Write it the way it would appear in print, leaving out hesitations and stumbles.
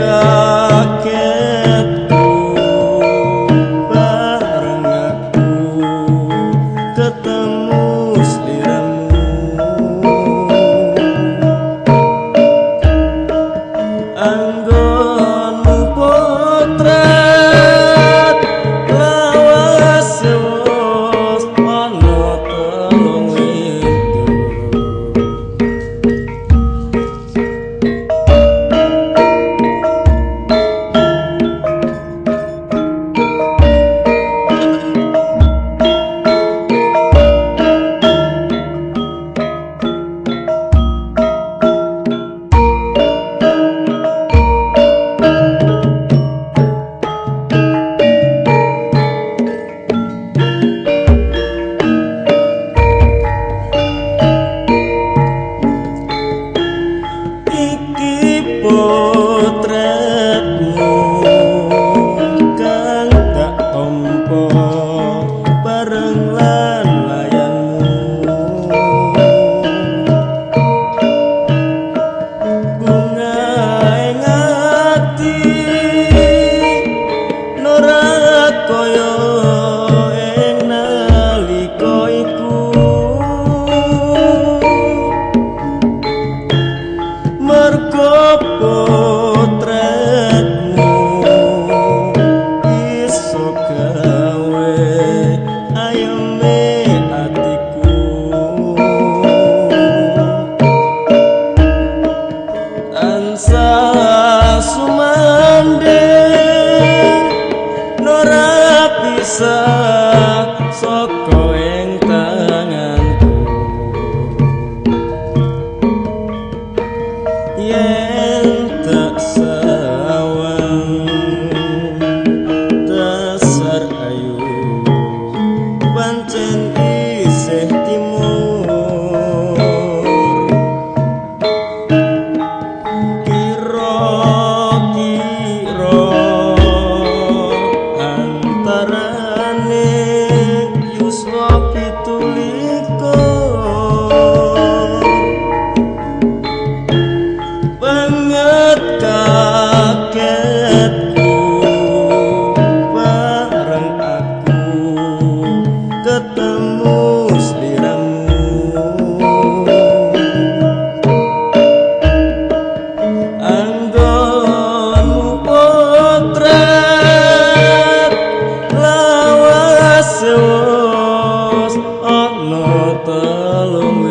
Kagetku bareng aku ketemu sliramu, anggonmu potret lawas wis ana telung windu. Iki potretmu kang tak tampa bareng lan layangmu, bunga ing ati ora kaya ing nalika iku. Mergo potretmu iso gawe ayeme atiku, tansah sumandhing ora pisah saka ing tanganku. Yen tak sawang dasar ayu pancen isih timur, kira-kira antarane yuswa 27. Banget kagetku bareng aku ketemu sliramu, anggonmu potret lawas wis ana telung.